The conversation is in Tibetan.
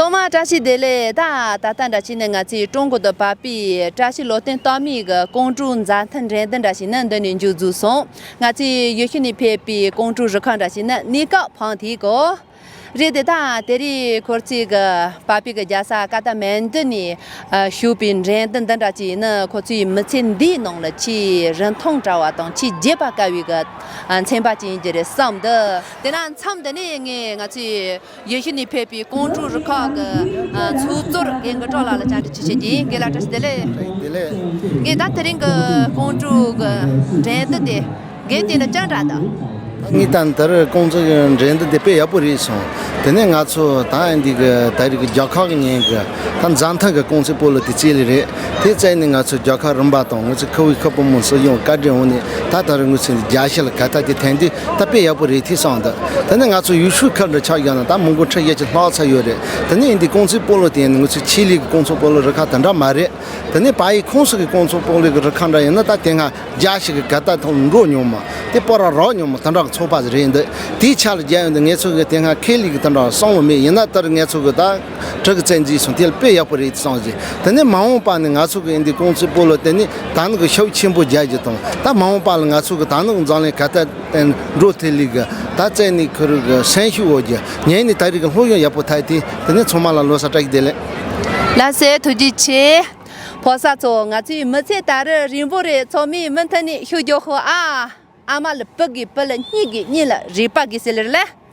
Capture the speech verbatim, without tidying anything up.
ཚང་མ་བཀྲ་ཤིས་བདེ་ལེགས། ད་ད་ལྟ་འདྲ་བྱས་ནས་ང་ཚོའི་ཀྲུང་གོ་དུ་བབས་པའི་བཀྲ་ཤིས་ལོ་སྟོན་རྟགས་མའི་གི་ཀོང་ཀྲུའུ་མཛའ་མཐུན་འགྲན་བསྡུར་འདྲ་བྱས་ནས་འདི་ནས་མཇུག་རྫོགས་སོང་། ང་ཚོའི་ཡུལ་ཤུལ་ནས་ཕེབས་པའི་ཀོང་ཀྲུའུ་རུ་ཁག་འདྲ་བྱས་ནས་གནས་སྐབས་འཕངས་ཐེངས་གོ། རེད་དེ། ད་དེ་རིང་ཁོ་ཚོའི་གི་བབས་པའི་གི་རྒྱལ་ས་ཀ་ཐ་མན་ཌུ་ནས་ཨ་ཞུགས་པའི་འགྲན་བསྡུར་འདི་འདྲ་བྱས་ནས་ཁོ་ཚོའི་མི་ཚེ་འདིའི་ནང་ལ་ཆེས་རིན་ཐང་བྲལ་བ་དང་ཆེས་བརྗེད་པར་དཀའ་བའི་གི་ཨ་མཚན་པ་ཅན་ཡིན་གྱི་རེད་བསམ་འདུག་དེ་ན་མཚམས་འདི་ནས་ངས་ང་ཚོའི་ཡུལ་ཤུལ་ནས་ཕེབས་པའི་ཀོང་ཀྲུའུ་རུ་ཁག་གི་ཨ་ཚོགས་གཙོར་རྒན་གི་ཀྲོ་ལགས་ལ་བཅར་འདྲི་ཞུ་བྱེད་ཀྱི་ཡིན། རྒན་ལགས་བཀྲ་ཤིས་བདེ་ལེགས། བདེ་ལེགས། རྒན་ད་དེ་རིང་གི་ཀོང་ཀྲུའུ་གི་འགྲན་བསྡུར་དེ་རྒན་བལྟས་ན་ཅི་འདྲ་འདུག་ངས་ད་ལྟ་རུ་ཀོང་ཙེ་གི་འགྲན་བསྡུར་དེ་དཔེ་ཡག་པོ་རེད་སོང་། དེ་ནས་ང་ཚོ་ད་འདི་གི་ད་རེས་ཀྱི་རྒྱལ་ཁབ་ཀྱི་ཉིན་གྱི་ད་མཛའ་མཐུན་གྱི་ཀོང་ཙེ་སྤོ་ལོ་དེ་རྩེ་ལེ་རེད། དེ་རྩེ་ནས་ང་ཚོ་རྒྱལ་ཁབ་རིམ་པ་དང་ང་ཚོ་ཁུ་བའི་ཁུ་བུ་མོ་སུ་ཡོང་བཀའ་དྲིན་འོང་ནས་ད་ད་རུ་ང་ཚོ་འདི་རྒྱལ་ཕྱི་ལ་ག་ད་དེ་ཐན་དུས་ད་དཔེ་ཡག་པོ་རེད་དེ་སོང་། ད་དེ་ནས་ང་ཚོ་ཡུལ་ཤུལ་ཁུལ་འདྲ་ཆགས་ཡོད་ན་ད་མི་མགོ་ཁྲི་བརྒྱད་ཅུ་ལྷག་ཚར་ཡོད་རེད། དེ་ནས་འདི་ཀོང་ཙེ་སྤོ་ལོ་དེ་ནི་ང་ཚོ་ཆེད་ལས་ཀྱི་ཀོང་ཙེ་སྤོ་ལོ་རུ་ཁག་དེ་འདྲ་མ་རེད། དེ་ནས་བལ་ཡུལ་ཁོངས་སུ་གི་ཀོང་ཙེ་སྤོ་ལོ་གི་རུ་ཁག་འདྲ་ཡིན་ན་ད་དེ་སྔ་རྒྱལ་ཕྱི་གི་ག་ད་ཐོག་འགྲོ་མྱོང་མ་དེ་སྤོ་ར་རག་མྱོང་མ་དེ་འདྲ་གི་ཚོགས་པ་རེད་འདུག་དེའི་ཆ་ལ་རྒྱལ་ཡོང་དུས་ངེད་ཚོ་གི་དེ་སྔ་ཁེ་ལི་གི་དེ་འདྲ་བསམ་བློ་མེད། ཡིན་ན་ལྟར་ངེད་ཚོ་གི་ད་གྲི་གི་བཙན་འཛུལ་སོང་དེ་ལ་དཔེ་ཡག་པོ་རེད་བསམ་ཟིན། དེ་ནས་མ་འོངས་པ་ནས་ང་ཚོ་གི་འདི་ཀོང་ཙེ་སྤོ་ལོ་དེ་ནི་ད་ནི་གི་ཤུགས་ཆེན་པོ་རྒྱག་རྒྱུ་དང་ད་མ་འོངས་པ་ལ་ང་ཚོ་གི་ད་ནི་གི་འཛམ་གླིང་ག་ད་བསྟན་འགྲོ་ཐེ་ལི་གི་ད་བཙན་ནི་ཁུ་རུ་གི་སེམས་ཤུགས་འོག་གི་ཉན་ནི་ད་རེས་གི་སློབ་སྦྱོང་ཡག་པོ་ཐལ་དེ་དེ་ནས་ཚང་མ་ལ་ལོ་གསར་བཀྲ་ཤིས་བདེ་ལེགས། ལགས་སེ། ཐུགས་རྗེ་ཆེ། ཕོ་གསར་ཚོ། ང་ཚོའི་མི་ཚེ་ད་རུང་རིང་པོ་རེད། ཚང་མས་མུ་མཐུད་ནས་ཤུགས་རྒྱག་ཤོག་ཨ། ཨ་མ་ལ་བུ་གིས། བུ་ལ་གཉིས་གིས། གཉིས་ལ་རེ་པ་གིས་ཟེར་ལེ་རེད་ལེ།